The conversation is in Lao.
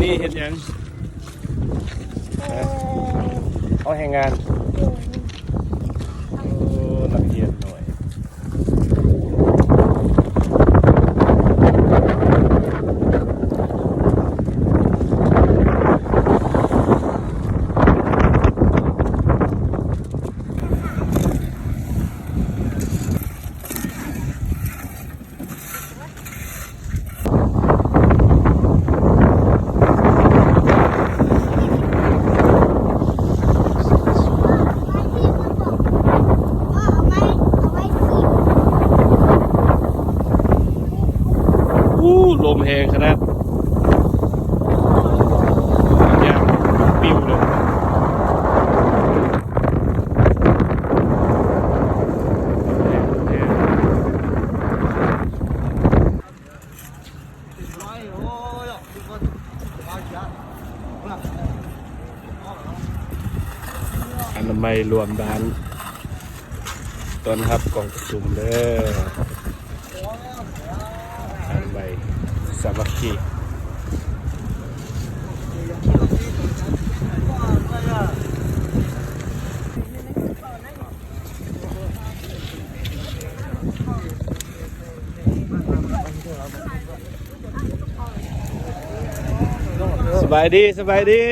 ນີ້ເຮັດຫຍັງ? ຮະ? ເອົາແຮງງານ? ໂອ້ ນັກຮຽນໜ້ອຍ. ອູ້ ລົມແຮງຂະໜາດ ຢາງປິວເລີຍ. ອະນາໄມລວມບ້ານ ຕ້ອນຮັບກອງປະຊຸມເດີ້. ອັນໃບສາມັກຄີ. ສະບາຍດີ ສະບາຍດີ.